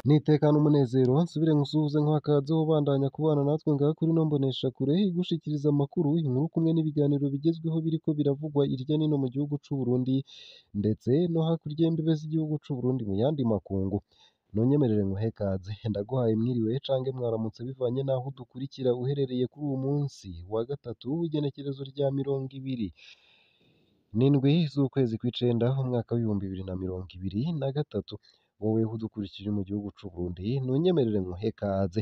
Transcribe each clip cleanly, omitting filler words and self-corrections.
Nitekana umunezero nsubire nkusuhuze nkuha ubandanya kubana natwe ngaha kuri ino mboneshakure igushikiriza amakuru, inkuru kumwe n'ibiganiro bigezweho biriko biravugwa irya nino mu gihugu c'u Burundi ndetse no hakurya y'imbibe z'igihugu c'u Burundi mu yandi makungu. Nonyemerere nkuhe kaze, ndaguhaye mwiriwe canke mwaramutse bivanye n'aho udukurikira uherereye kuri uwu munsi wa gatatu w'igenekerezo rya 27 z'ukwezi kw'icenda umwaka w'2023. Wowe udukurikira mu gihugu c'u Burundi nunyemerere nkuhe kaze.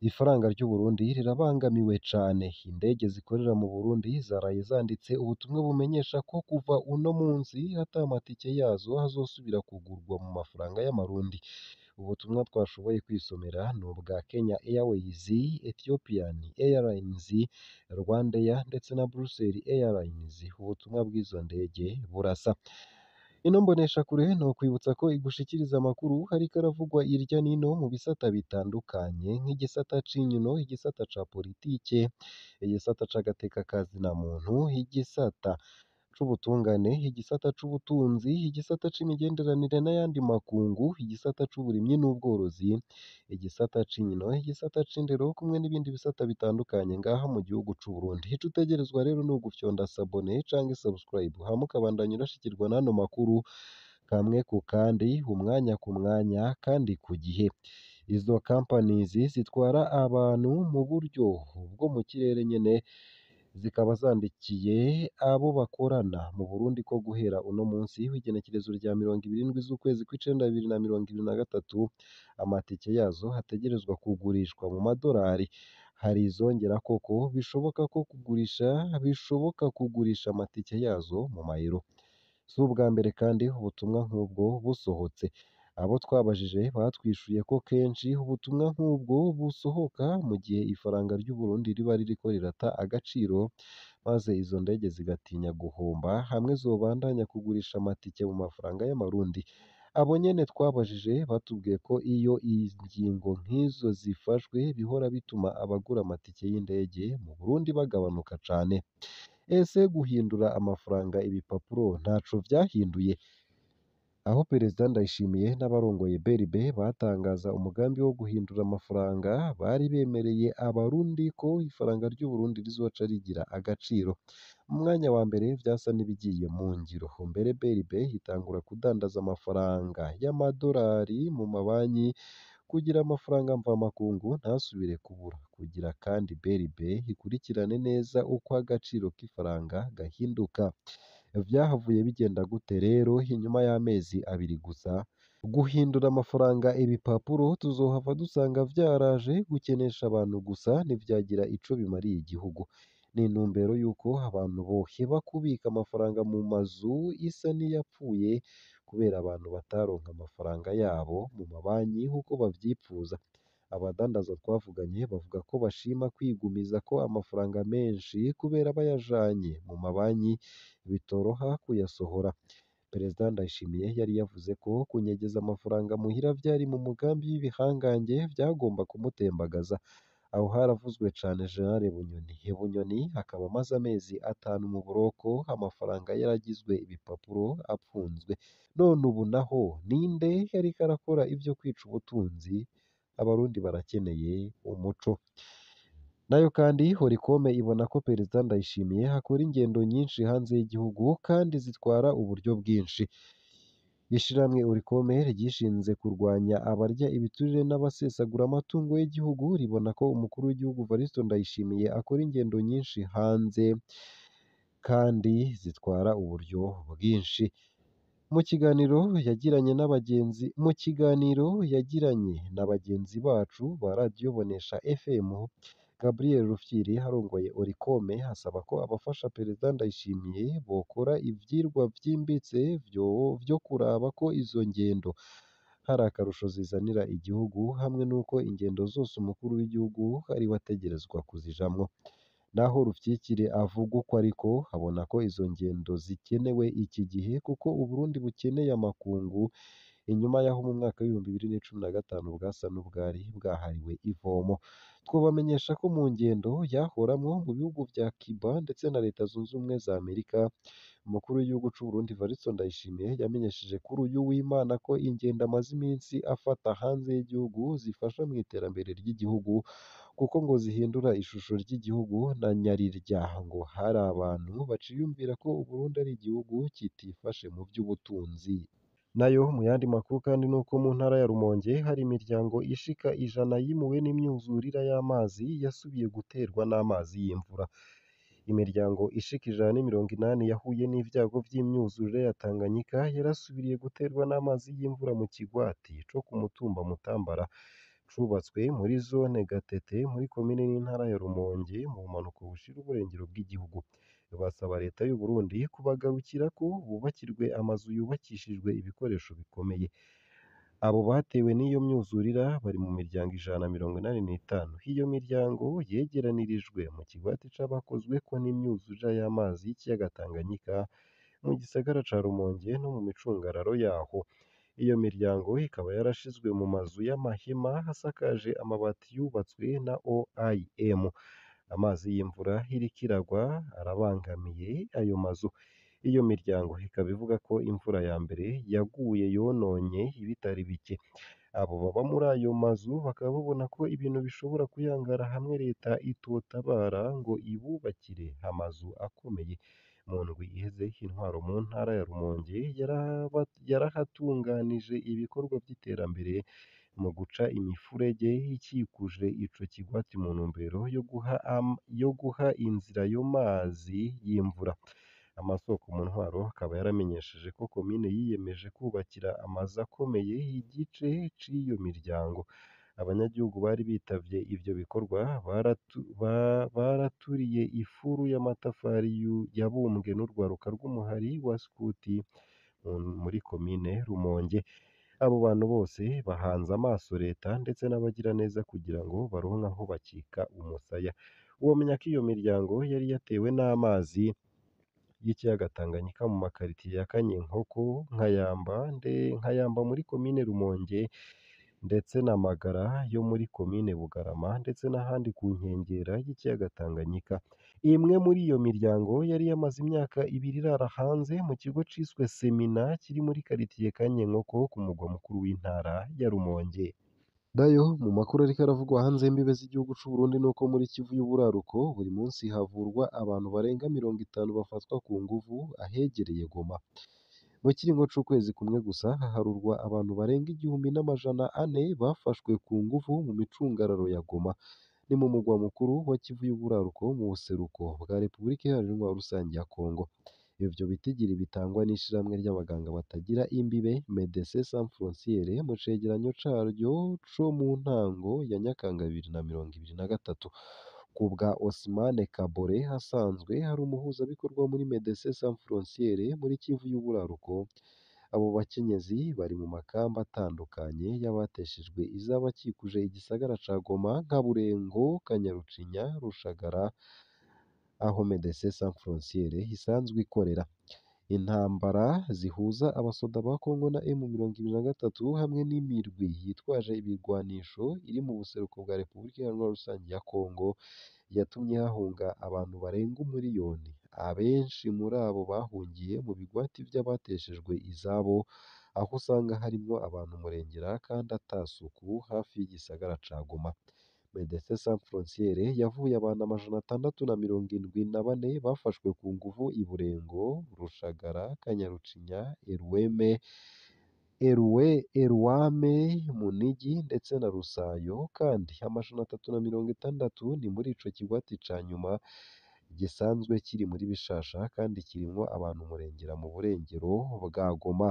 Ifaranga ry'u Burundi rirabangamiwe cane. Indege zikorera mu Burundi zaraye zanditse ubutumwa bumenyesha ko kuva uno munsi ata matike yazo azosubira kugurwa mu mafaranga y'amarundi. Ubutumwa twashoboye kwisomera ni ubwa Kenya Airways, Ethiopian Airlines, Rwandair ndetse na Brussels Airlines. Ubutumwa bw'izo ndege burasa. Ino mboneshakure ni ukwibutsa ko igushikiriza amakuru hariko aravugwa irya nino mu bisata bitandukanye nk'igisata c'inkino, igisata ca politike, igisata c'agateka ka zina muntu, igisata c'ubutungane, igisata c'ubutunzi, igisata c'imigenderanire n'ayandi makungu, igisata c'uburimyi n'ubworozi, igisata c'inkino, igisata c'indero kumwe n'ibindi bisata bitandukanye ngaha mu gihugu c'u Burundi. Ico utegerezwa rero ni ugufyonda s'abonner canke subscribe hama ukabandanya urashikirwa n'ano makuru kamwe ku kandi, umwanya ku mwanya kandi ku gihe. Izo companies zitwara abantu mu buryo bwo mu kirere nyene zikaba zandikiye abo bakorana mu Burundi ko guhera uno munsi w'igenekerezo rya 27 z'ukwezi kw'icenda 2023 amatike yazo ategerezwa kugurishwa mu madorari. Hari izongera koko bishoboka ko kugurisha bishoboka kugurisha amatike yazo mu mayero. Si ubwa mbere kandi ubutumwa nk'ubwo busohotse. Abo twabajije batwishuye ko kenshi ubutumwa nk'ubwo busohoka mu gihe ifaranga ry'u Burundi riba ririko rirata agaciro, maze izo ndege zigatinya guhomba hamwe zobandanya kugurisha amatike mu mafaranga y'amarundi. Abo nyene twabajije batubwiye ko iyo ingingo nk'izo zifashwe bihora bituma abagura amatike y'indege mu Burundi bagabanuka cane. Ese guhindura amafaranga ibipapuro ntaco vyahinduye? Aho Perezida Ndayishimiye n'abarongoye BRB batangaza umugambi wo guhindura amafaranga, bari bemereye abarundi ko ifaranga ry'u Burundi rizoca rigira agaciro. Mu mwanya wa mbere vyasa n'ibigiye mu ngiro. Mbere BRB itangura kudandaza amafaranga y'amadorari mu mabanki kugira amafaranga mvamakungu ntasubire kubura. Kugira kandi BRB ikurikirane neza uko agaciro k'ifaranga gahinduka. Vyahavuye bigenda gute rero inyuma y'amezi abiri gusa? Guhindura amafaranga ibipapuro tuzohava dusanga vyaraje gukenesha abantu gusa ntivyagira ico bimariye igihugu. Ni intumbero y'uko abantu boheba kubika amafaranga mu mazu isa n'iyapfuye kubera abantu bataronka amafaranga yabo mu mabanki uko bavyipfuza. Abadandaza twavuganye bavuga ko bashima kwigumiza ko amafaranga menshi kubera bayajanye mu mabanki bitoroha kuyasohora. Perezida Ndayishimiye yari yavuze ko kunyegeza amafaranga muhira vyari mu mugambi w'ibihangange vyagomba kumutembagaza. Aho haravuzwe cane General Bunyoni. Bunyoni akaba amaze amezi 5 mu buroko, amafaranga yaragizwe ibipapuro apfunzwe. None ubu naho ninde yariko arakora ivyo kwica ubutunzi? Abarundi barakeneye umuco. Nayo kandi Horikome ibona ko Perezida Ndayishimiye akora ingendo nyinshi hanze y'igihugu kandi zitwara uburyo bwinshi. Ishirahamwe Orikome ryishinze kurwanya abarya ibiturire n'abasesagura amatungo y'igihugu ribona ko umukuru w'igihugu Evariste Ndayishimiye akora ingendo nyinshi hanze kandi zitwara uburyo bwinshi. Mu kiganiro yagiranye n'abagenzi mu kiganiro yagiranye na bagenzi bacu ba Radio Bonesha FM, Gabriel Rufyiri arongoye Orikome asaba ko abafasha Perezida Ndayishimiye bokora ivyirwa vyimbitse vyo kuraba ko izo ngendo hari akarusho zizanira igihugu hamwe n'uko ingendo zose umukuru w'igihugu ariwe ategerezwa kuzijamwo. Naho Rufyikiri avuga uko ariko abona ko izo ngendo zikenewe iki gihe kuko Uburundi bukeneye amakungu. Inyuma y'aho mu mwaka w'2015 bwasa n'ubwari bwahariwe ivomo. Twobamenyesha ko mu ngendo yahoramwo mu bihugu vya Cuba ndetse na Leta Zunze Ubumwe za Amerika, umukuru w'igihugu c'Uburundi Evariste Ndayishimiye yamenyesheje kuri uyu w'Imana ko ingendo amaze iminsi afata hanze y'igihugu zifasha mu iterambere ry'igihugu, kuko ngo zihindura ishusho ry'igihugu na nyarirya ngo hari abantu baciyumvira ko Uburundi ari igihugu kitifashe mu vy'ubutunzi. Nayo mu yandi makuru kandi nuko mu ntara ya Rumonge hari imiryango ishika 100 yimuwe n'imyuzurira y'amazi yasubiye guterwa n'amazi y'imvura. Imiryango ishika 180 yahuye n'ivyago vy'imyuzurire ya Tanganyika yarasubiriye guterwa n'amazi y'imvura mu kigwati co ku mutumba Mutambara cubatswe muri zone Gatete muri komine n'intara ya Rumonge mu bumanuko bushira uburengero bw'igihugu. Basaba leta y'u Burundi kubagarukirako bubakirwe amazu yubakishijwe ibikoresho bikomeye. Abo batewe n'iyo myuzurira bari mu miryango 185. Iyo miryango yegeranirijwe mu kigwati c'abakozweko n'imyuzurira y'amazi y'ikiyaga Tanganyika mu gisagara ca Rumonge no mu micungararo yaho. Iyo miryango ikaba yarashizwe mu mazu y'amahema asakaje amabati yubatswe na OIM. Amazi y'imvura iriko iragwa arabangamiye ayo mazu. Iyo miryango ikaba ivuga ko imvura ya mbere yaguye yononye ibitari bike. Abo baba muri ayo mazu bakaba babona ko ibintu bishobora kuyangara hamwe leta itotabara ngo ibubakire amazu akomeye. Mu ndwi iheze intwaro mu ntara ya Rumonge yarahatunganije ibikorwa vy'iterambere mu guca imifurege ikikuje ico kigwati mu ntumbero yo guha inzira ayo mazi y'imvura. Amasoko mu ntwaro akaba yaramenyesheje ko komine yiyemeje kubakira amazu akomeye igice c'iyo miryango. Abanyagihugu bari bitavye ivyo bikorwa baraturiye ifuru y'amatafari yabumbwe n'urwaruka rw'umuhari wa Scuti muri komine Rumonge. Abo bantu bose bahanze amaso leta ndetse n'abagiraneza kugira ngo baronke aho bakika umusaya. Womenya ko iyo miryango yari yatewe n'amazi y'ikiyaga Tanganyika mu makaritiye ya Kanyenkoko, Nkayamba muri komine Rumonge ndetse na Magara yo muri komine Bugarama ndetse n'ahandi ku nkengera y'ikiyaga Tanganyika. Imwe muri iyo miryango yari yamaze imyaka 2 irara hanze mu kigo ciswe Semina kiri muri karitiye Kanyenkoko ku mugwa mukuru w'intara ya Rumonge. Nayo mu makuru ariko aravugwa hanze y'imbibe z'igihugu c'u Burundi nuko muri Kivu y'uburaruko buri munsi havurwa abantu barenga 50 bafatwa ku nguvu ahegereye Goma. Mu kiringo c'ukwezi kumwe gusa haharurwa abantu barenga 1400 bafashwe ku nguvu mu micungararo ya Goma. Ni mu mugwa mukuru wa Kivu y'uburaruko mu buseruko bwa Repubulika Iharanira Intwaro Rusange ya Kongo. Ivyo bitigiri bitangwa n'ishirahamwe ry'abaganga batagira imbibe Medecins Sans Frontières mu cegeranyo caryo co mu ntango ya Nyakanga 2023. Kubwa Ousmane Kabore asanzwe ari umuhuzabikorwa muri Medecins Sans Frontières muri Kivu y'uburaruko, abo bakenyezi bari mu makamba atandukanye y'abateshejwe iz'abakikuje igisagara ca Goma nka Burengo, Kanyarucinya, Rushagara, aho Medecins Sans Frontières isanzwe ikorera. Intambara zihuza abasoda ba Kongo na M23 hamwe n'imirwi yitwaje ibigwanisho iri mu buseruko bwa Repubulika Iharanira Rusange ya Kongo yatumye hahunga abantu barenga 1,000,000. Abenshi muri abo bahungiye mu bigwati vy'abateshejwe izabo, aho usanga harimwo abantu murengera kandi ata suku hafi y'igisagara ca Goma. Medecins Sans Frontières yavuye abantu 674 bafashwe ku nguvu i Burengo, Rushagara, Kanyarucinya, Eruwame, Munigi ndetse na Rusayo, kandi 360 ni muri ico kigwati ca nyuma gisanzwe kiri muri Bishasha kandi kirimwo abantu murengera mu burengero bwa Goma.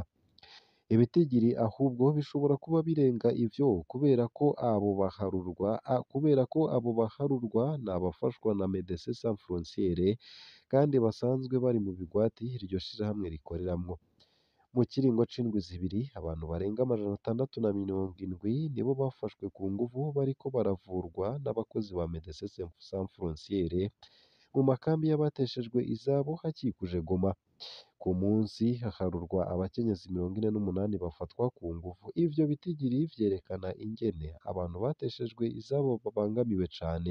Ibitigiri ahubwo bishobora kuba birenga ivyo kubera ko abo baharurwa ni abafashwa na Medecins Sans Frontières kandi basanzwe bari mu bigwati iryo shirahamwe rikoreramwo. Mu kiringo c'indwi zibiri abantu barenga 670 nibo bafashwe ku nguvu bariko baravurwa n'abakozi ba Medecins Sans Frontières mu makambi y'abateshejwe izabo hakikuje Goma. Ku munsi haharurwa abakenyezi 48 bafatwa ku nguvu. Ivyo bitigiri vyerekana ingene abantu bateshejwe izabo babangamiwe cane.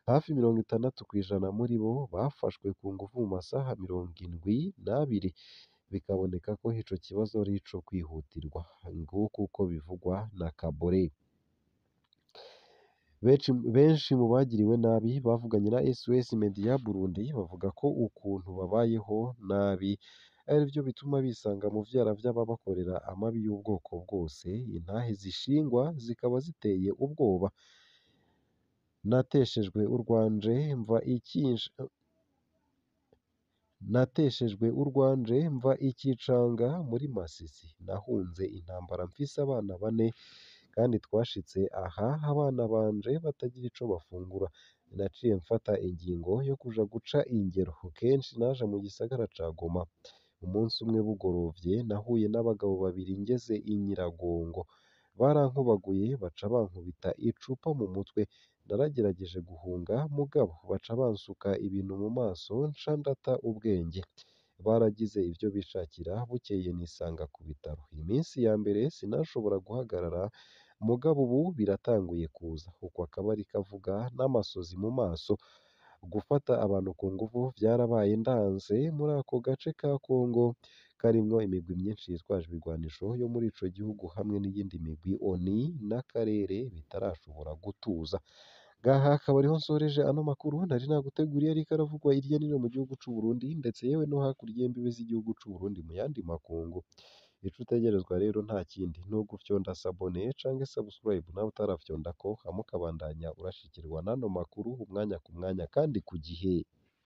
Hafi 60% muri bo bafashwe ku nguvu mu masaha 72, bikaboneka ko ico kibazo ari ico kwihutirwa. Nguko uko bivugwa na Kabore. Benshi mu bagiriwe nabi bavuganye na SOS Media Burundi bavuga ko ukuntu babayeho nabi arivyo bituma bisanga mu vyara vy'ababakorera amabi y'ubwoko bwose, intahe zishingwa zikaba ziteye ubwoba. Nateshejwe urwanje mva Nateshejwe urwanje mva ikicanga muri Masisi, nahunze intambara mfise abana bane kandi twashitse aha abana banje batagira ico bafungura. Naciye mfata ingingo yo kuja guca ingero, kenshi naja mu gisagara ca Goma. Umunsi umwe bugorovye nahuye n'abagabo babiri ngeze i Nyiragongo, barankubaguye baca bankubita icupa mu mutwe. Naragerageje guhunga mugabo baca bansuka ibintu mu maso nca ndata ubwenge. Baragize ivyo bishakira, bukeye nisanga ku bitaro. Iminsi ya mbere sinashobora guhagarara, mugabo ubu biratanguye kuza. Uko akaba ariko avuga n'amasozi mu maso. Gufata abantu ku nguvu vyarabaye ndanse muri ako gace ka Kongo karimwo imigwi myinshi yitwaje ibigwanisho yo muri ico gihugu hamwe n'iyindi migwi ONU n'akarere bitarashobora gutuza. Ngaha akaba ariho nsoreje ano makuru nari naguteguriye ariko aravugwa irya nino mu gihugu c'u Burundi ndetse yewe no hakurya y'imbibe z'igihugu c'u Burundi mu yandi makungu. Ico utegerezwa rero nta kindi ni ugufyonda s'abonner canke subscribe nawe utarafyondako, hama ukabandanya urashikirwa n'ano makuru umwanya ku mwanya kandi ku gihe.